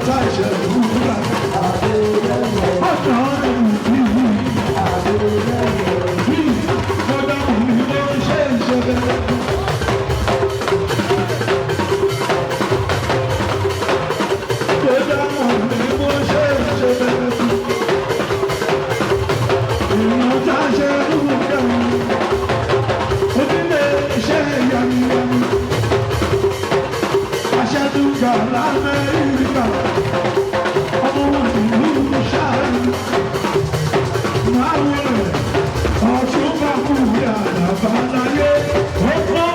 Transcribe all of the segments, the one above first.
tá ìṣe ìwúrà. Ọ̀nà ìlú bí ọ̀dà mi ló ń ṣe ìṣẹ̀lẹ̀. Ọ̀dà mi ló ń ṣe ìṣẹ̀lẹ̀. Ìrìn tá ìṣe ìwúrà. Onílé iṣẹ́ ìyanu. Aṣẹ́dúgba l'Amẹ́ríkà, ọmọ wọn ìlú ṣáà. Máa wọlé, ọ̀tún bá kú yàrá bàláyé, ó kọ́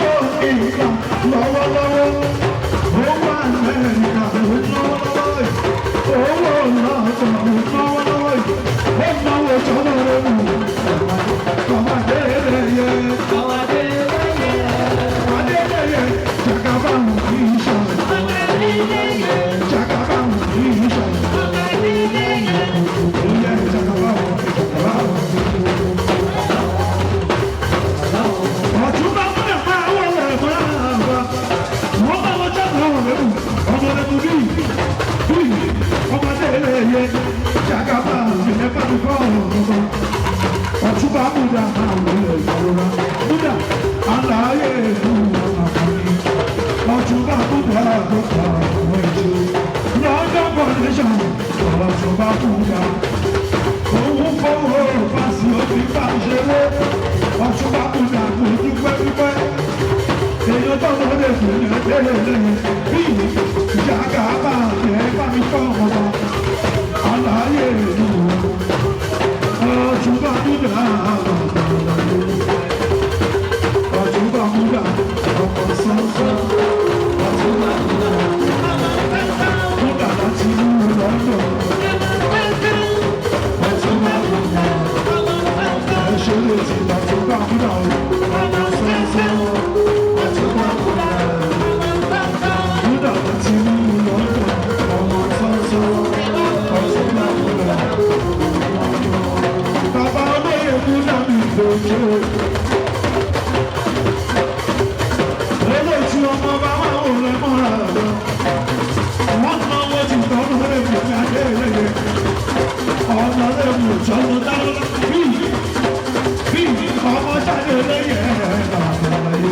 ìgbà lọ́wọ́lọ́wọ́. Ó wà Amẹ́ríkà ló lọ́wọ́lọ́wọ́ yìí. Owó lọ́tọ̀ ló lọ́wọ́lọ́wọ́ yìí. Ó náwó tọ́lọ́ rẹ̀ mú. Bàbá Adélẹ́yẹ, Adélẹ́yẹ, Jagaba kì í ṣọ̀rọ̀. Jagaba kì í ṣọ̀rọ̀. Ìyá Jagaba, Jagaba. Ọ̀túnba múlẹ̀ máa wọlé máa bá. Wọ́n bá wọn jáde ọ̀rọ̀ lẹ́nu. Ọmọ lẹ́nu bí bí ọmọdé lẹ́yẹ. Jagaba ìyẹn bá mi kọ́ ọ̀rọ̀ lọ́wọ́. Ọ̀túnba múlẹ̀ máa wọlé ìrora. Múlẹ̀ àlàyé ìlú àkànní. Ọ̀túnba múlẹ̀ àgbọ̀kọ̀ àwọn ètò. London Foundation ọ̀túnba múlẹ̀. Òun fowó fásì òfin bá ń ṣeré. Ọ̀túnba múlẹ̀ àgbò dúpẹ́ dúpẹ́. Èèyàn tó lọ lè fún ní ẹgbẹ́ lẹ́yìn bí Jagaba ẹ̀ bá mi kọ́ ọmọ àlàyé ìlú. Ọ̀túnba múlẹ̀ àgbà. Ọ̀túnba múlẹ̀ ọkọ̀ sọ́sọ́. Ọ̀túnba múlẹ̀ láti inú London. Ọ̀túnba múlẹ̀ ẹ̀ṣọ́ lè ti ọ̀túnba múlẹ̀ ọkọ̀ sọ́sọ́. Ọ̀túnba múlẹ̀ múlẹ̀ láti inú London. Ọmọ sọ́sọ́. Ọ̀túnba múlẹ̀. Bàbá olóyè múlẹ̀ mi lójú. Olóòtú ọmọ bá wà ó lẹ mọ́ra lọ. Wọ́n náwó ti tọ́nu lẹ́mú ní adéyẹyẹ. Ọ̀nà lẹ́mú tọ́nu dáná bí bí ọmọ jáde lẹ́yẹ àgbàláyé.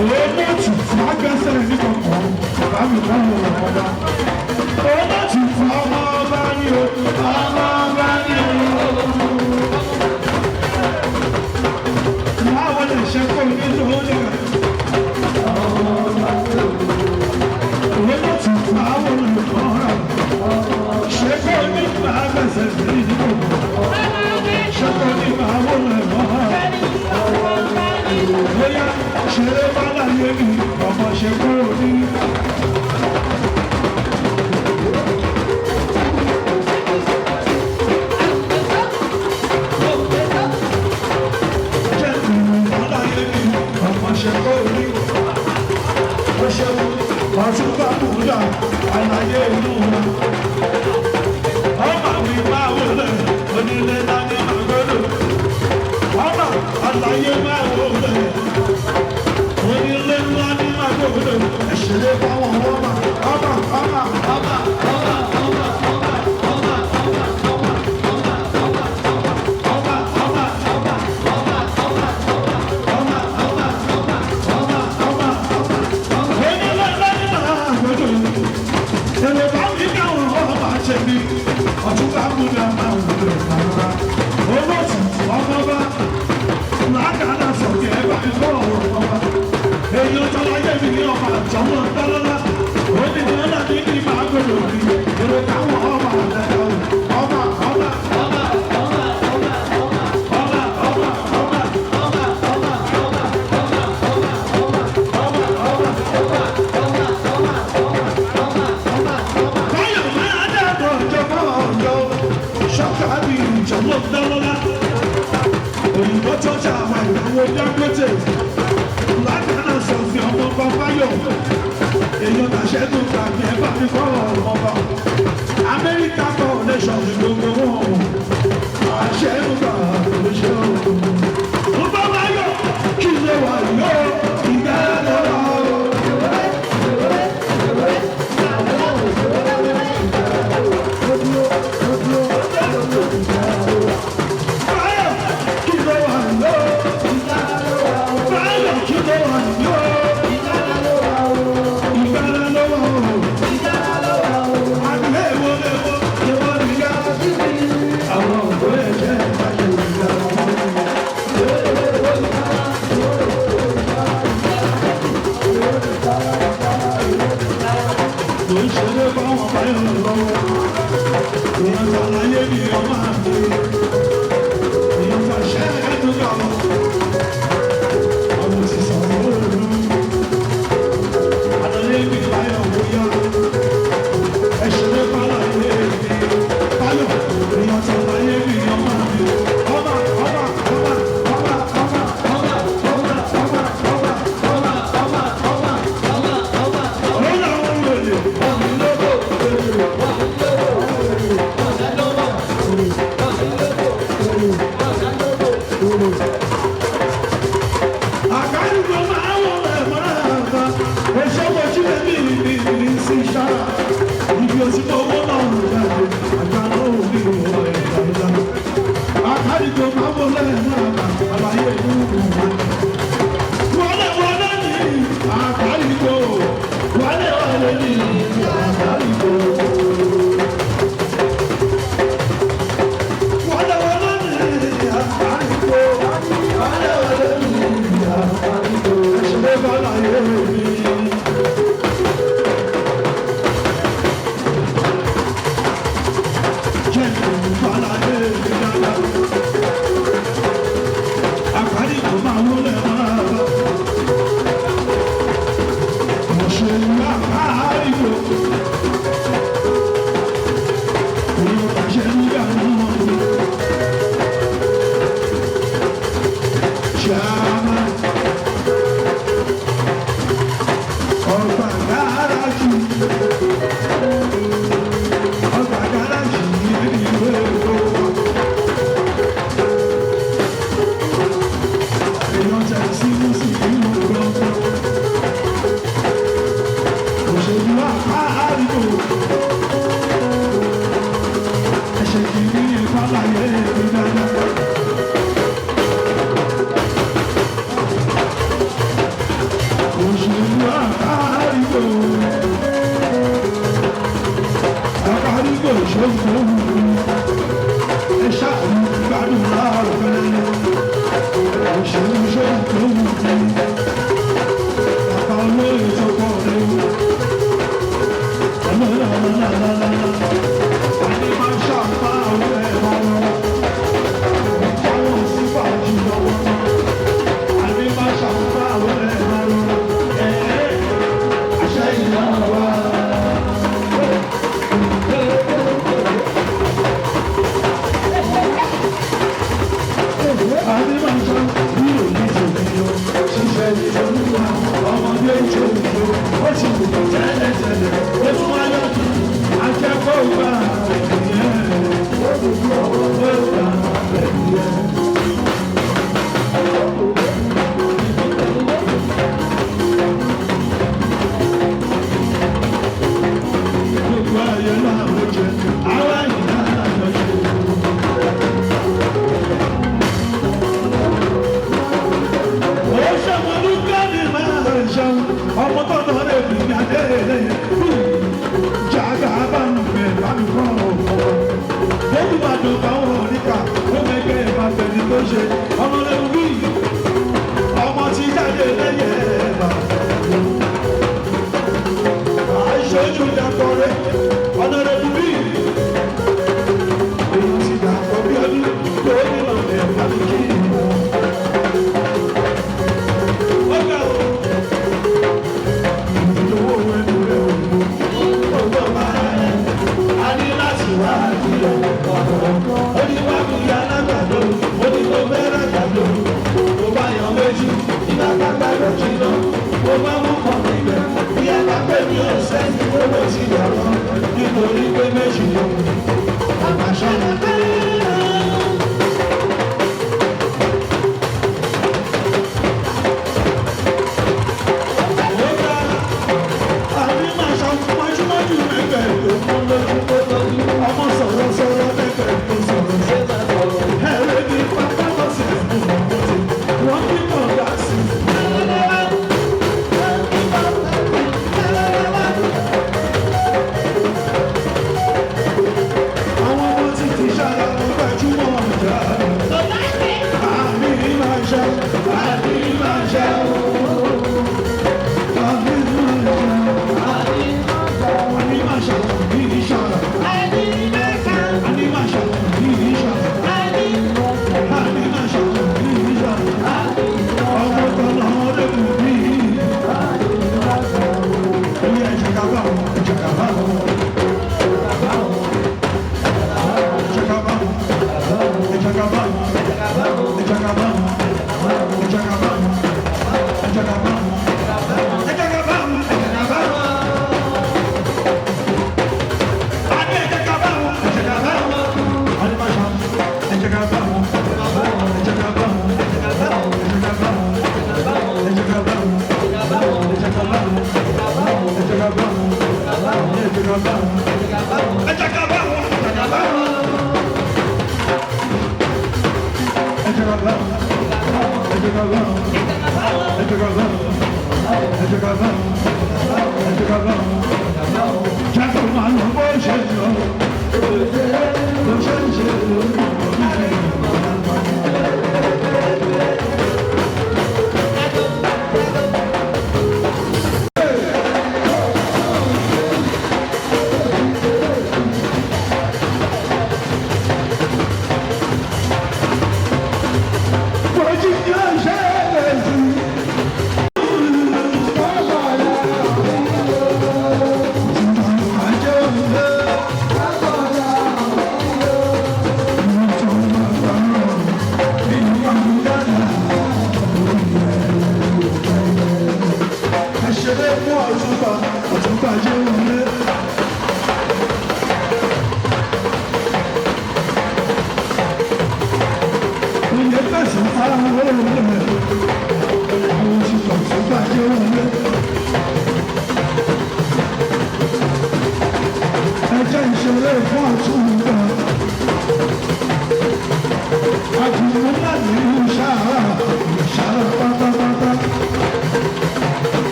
Olóòtú fún agbẹ́sẹ̀ ní kọ̀ọ̀kan, bàbá mi kọ́ ọ̀rọ̀ ọba. Olóòtú fún ọmọ ọba ní o, ọmọ ọba ní o. Láwọn lè ṣe kó ní lórí rẹ̀. Olóòtú fún àwọn olùkọ́ rẹ̀. Ṣé kó ní máa gbẹ̀sẹ̀ sí ìdíkò? Ṣé kó ní máa wọlé mọ́? Bóyá ṣeré bá láyé mi, ọmọ ṣe kúrò ní. Jẹ́ ìrìn bá láyé mi, ọmọ ṣe kúrò ní. Ó ṣeun, ọ̀túnba bùdà, àlàyé inú wa. Ọmọ mi máa wọlé, onílé dání màgòdò. Ọmọ àlàyé máa wọlé, onílé ńlá ní màgòdò. Ẹ̀ṣẹ̀lẹ̀ fáwọn ọmọ, ọmọ, ọmọ, ọmọ. Onílé ńlá ní màgòdò. Èrò bá mi káwọn ọmọ àṣẹ mi, ọ̀túnba bùdà máa wọlé rárá. Olóòtú ọmọ bá làákàdá sọ̀kẹ́ ẹ bá mi kọ́ ọ̀rọ̀ ọba. Èèyàn tọ́lá yé mi ní ọba àjọmọ́ tọ́lọ́lá. Ó ní ní ọ̀nà ní ní máa gbọdọ̀ rí. Èrò káwọn ọba àtẹ̀tẹ̀ ọba ọba ọba ọba ọba ọba ọba. Báyọ̀ máa dàgbọ̀ ìjọba ọ̀yọ́. Ṣọ́kà bí ìjọba tọ́lọ́lá. Òyìnbó tó ṣe àwọn ìyàwó Dangote. Lákàánà sọ̀fin ọmọ ọba Fáyọ̀. Èèyàn tàṣẹ́gun tàbí ẹ bá mi kọ́ ọ̀rọ̀ ọba. Amẹ́ríkà coalition ní gbogbo wọn. Àṣẹ́gun tàbí ṣe o. Mo bá Báyọ̀ kí ló wà yóò ìgbà lọ́wọ́. Báwọn báyọ̀ lọ́wọ́. Èèyàn tàlàyé mi ọmọ àgbè. Èèyàn tàṣẹ́ ẹ̀dùnkà lọ. Àwọn ti sọ̀rọ̀ òru. Àlàyé mi báyọ̀ bóyá. Ẹ̀ṣẹ̀ ló bá láyé mi. Báyọ̀, èèyàn tàlàyé mi ọmọ àgbè. Ọmọ, ọmọ, ọmọ, ọmọ, ọmọ, ọmọ, ọmọ, ọmọ, ọmọ, ọmọ, ọmọ, ọmọ, ọmọ, ọmọ. Lọ́nà àwọn olè. Àkàrùkọ máa wọ ẹ̀mọ́ àgbà. Ẹ̀ṣọ́ mojú ẹ̀mí ní sí sára. Ibi òsì tó owó náà ń jáde. Àgbà náà ò ní ìwọ ẹ̀dá ìlà. Àkàrùkọ máa wọ lẹ́ẹ̀mọ́ àgbà. Àlàyé ìlú ìwà. Wọlé wọlé ní àkàrùkọ. Wọlé wọlé ní àkàrùkọ. Wọlé wọlé ní àkàrùkọ. Wọlé wọlé ní àkàrùkọ. Ẹ̀ṣẹ̀ bá láyé mi. Ọgbà gáràjì, ọgbà gáràjì ní ìwé ìwé wa. Èèyàn tẹ̀ sí mùsùlùmí gbọ́ngàn. Òṣèlú àpáàdìbò. Ẹ̀ṣẹ̀ kì í ní ìfàlàyé èmi dáadáa. Òṣèlú àpáàdìbò. Àpáàdìbò ṣòfò. Ẹ ṣáà ń gbádùn láàárọ̀ fẹ́lẹ́lẹ́. Òṣèlú ṣòfò wù mí. Bàbá olóyè tó pọ̀ lẹ́wọ̀. Ọmọdé ìṣòwò, ó sì wù tẹ́lẹ̀tẹ́lẹ̀, ó tún wáyọ̀ akẹ́kọ̀ọ́ gbà ẹ̀yẹ, ó gbà ẹ̀yẹ. Gbogbo ayé làwọn jẹ, àwa ìyá làwọn jẹ. Ó ṣàmọ́lú gánì máa ń ṣan, ọmọ tó náà lè fi ní adé lẹ́yìn. Jàgà bá ń bẹ̀ bá mi kọ́ ọ̀pọ̀. Olùbàdàn báwọn oníkà, ó mẹ́gbẹ́ ìbáfẹ́ni tó ṣe. Ọmọlẹ́nu bí ọmọ ti jáde lẹ́yìn ẹ̀bà. Aṣojú dàpọ̀ rẹ̀, ọ̀nàrẹ́bù bí. Èyí ti dàpọ̀ bí ọdún tó nílò ẹ̀ bá mi kí i. Ó ga o. Ìdílówó ẹnu rẹ̀ ò mú. Owó máa ẹ̀. A ní láti wá àdìyẹ ọ̀rọ̀. Ó ní wá mi ya lágbàdo, ó ní mo fẹ́ rágbàdo. Mo bá yan méjì, ìgbà kágbàdo jiná. Mo bá mú kan níbẹ̀, bí ẹ bá pè mí ò sẹ́yìn, owó ti yàrá. Nítorí pé méjì ló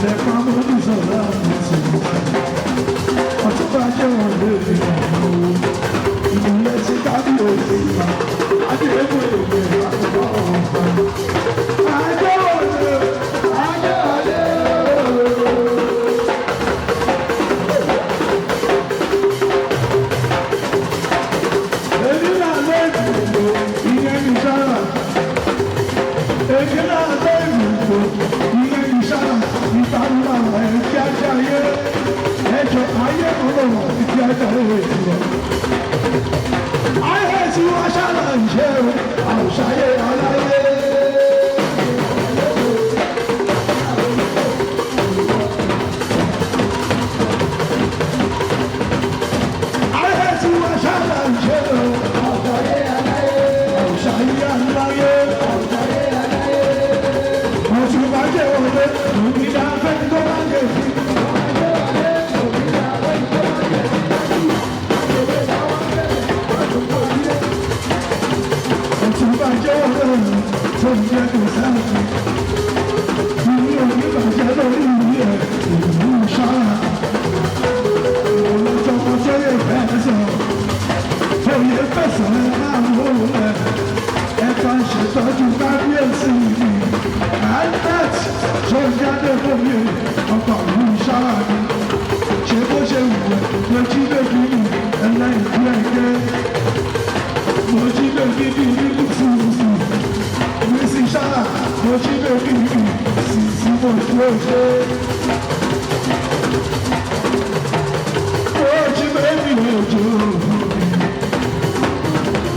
Lẹ́pàá mọ́ ní sọ̀rọ̀ àmì sọ̀rọ̀. Ojú bẹ́ẹ̀ni ojú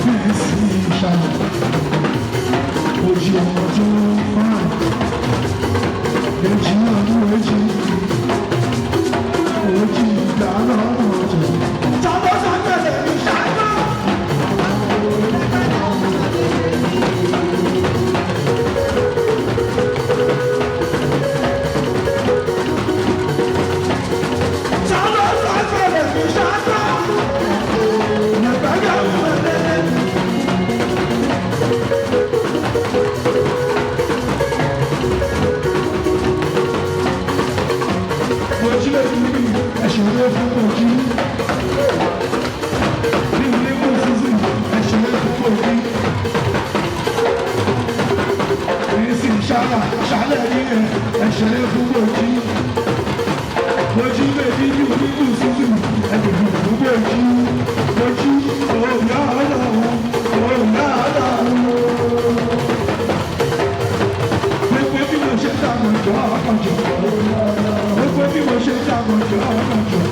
mi sí ṣáà. Ojú ọmọ tó fáìn. Èjì ọdún èjì. Èjì ìdáná ọjọ́. Sábọ́ sábẹ́lẹ̀ mi ṣáájú. Sábọ́ sábẹ́lẹ̀ mi ṣáájú. Nàgbàgà wọlé. Mojí lè fi mí ẹ̀ṣẹ̀ lé fún Mojí. Bí ilé mú sísì ẹ̀ṣẹ̀ lé fún Mojí. Èyí sì ṣálà ṣálẹ̀ ní ẹ̀ ẹ̀ṣẹ̀ lé fún Mojí. Mojí lè fi mí onímù sísì ẹ̀ṣẹ̀ fún Mojí. Mojí òòyà ọ̀làwọ̀ òòyà ọ̀làwọ̀. Gbogbo bí mo ṣe dàgbọ̀jọ́ ọkànjọ́. Gbogbo bí mo ṣe dàgbọ̀jọ́ ọkànjọ́.